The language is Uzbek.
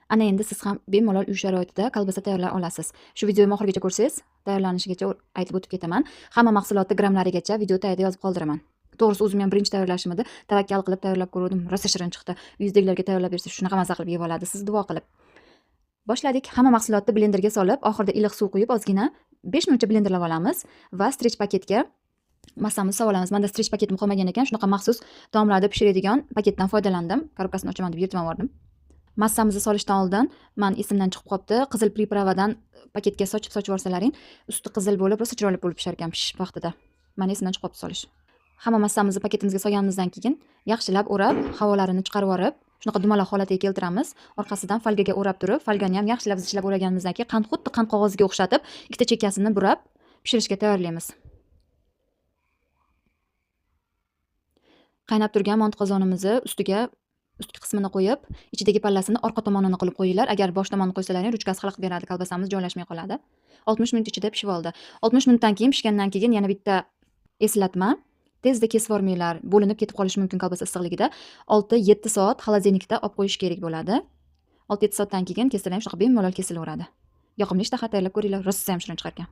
Ana endi siz ham bemalol uy sharoitida kolbasa tayyorlay olasiz. Shu videoni oxirigacha ko'rsangiz, tayyorlanishigacha aytib o'tib ketaman. Hamma mahsulotni grammlarigacha video tagida yozib qoldiraman. To'g'risi, o'zim ham birinchi tayyorlashim edi. Tavakkal qilib tayyorlab ko'rdim, rosa shirin chiqdi. Uyingizdagilarga tayyorlab bersangiz, shunaqa maza qilib yeb oladi, siz duo qilib. Boshladik. Hamma mahsulotni blenderga solib, oxirida iliq suv quyib, ozgina 5 minutcha blenderlab olamiz va stretch paketga massamizni solib olamiz. Menda stretch paketim qolmagan ekan, shunaqa maxsus taomlarni pishiradigan paketdan foydalandim. Korobkasini ochaman deb yirtib yubordim. Massamizni solishdan oldin man esimdan chiqib qolibdi. Qizil приправа dan paketga sochib-sochib yuborsalaring, usti qizil bo'lib, rosa chiroyli bo'lib pishar ekan pishish vaqtida. Mani esimdan chiqib qolibdi solish. Hamma massamizni paketimizga solganimizdan keyin yaxshilab o'rab, havolarini chiqarib yuborib, shunaqa dumaloq holatiga keltiramiz. Orqasidan folgaga o'rab turib, folgani ham yaxshilab zichlab o'raganimizdan keyin qand, xuddi qand qog'oziga o'xshatib, ikkita chekkasini burab, pishirishga tayyorlaymiz. Qaynab turgan mont qozonimizni ustiga ustki qismini qo'yib, ichidagi pallasini orqa tomonini qilib qo'yinglar. Agar bosh tomonini qo'ysalaring, ruchkasi xalaqit beradi, kolbasamiz joylashmay qoladi. 60 minut ichida pishib oldi. 60 minutdan keyin, pishgandan keyin yana bitta eslatma. Tezda kesib yubormanglar, bo'linib ketib qolishi mumkin kolbasa issiqligida. 6-7 soat холодильник da olib qo'yish kerak bo'ladi. 6-7 soatdan keyin kessalar ham shunaqa bemalol kesilaveradi. Yoqimli ishtaha, tayyorlab ko'ringlar, rosa ham shirin chiqar ekan.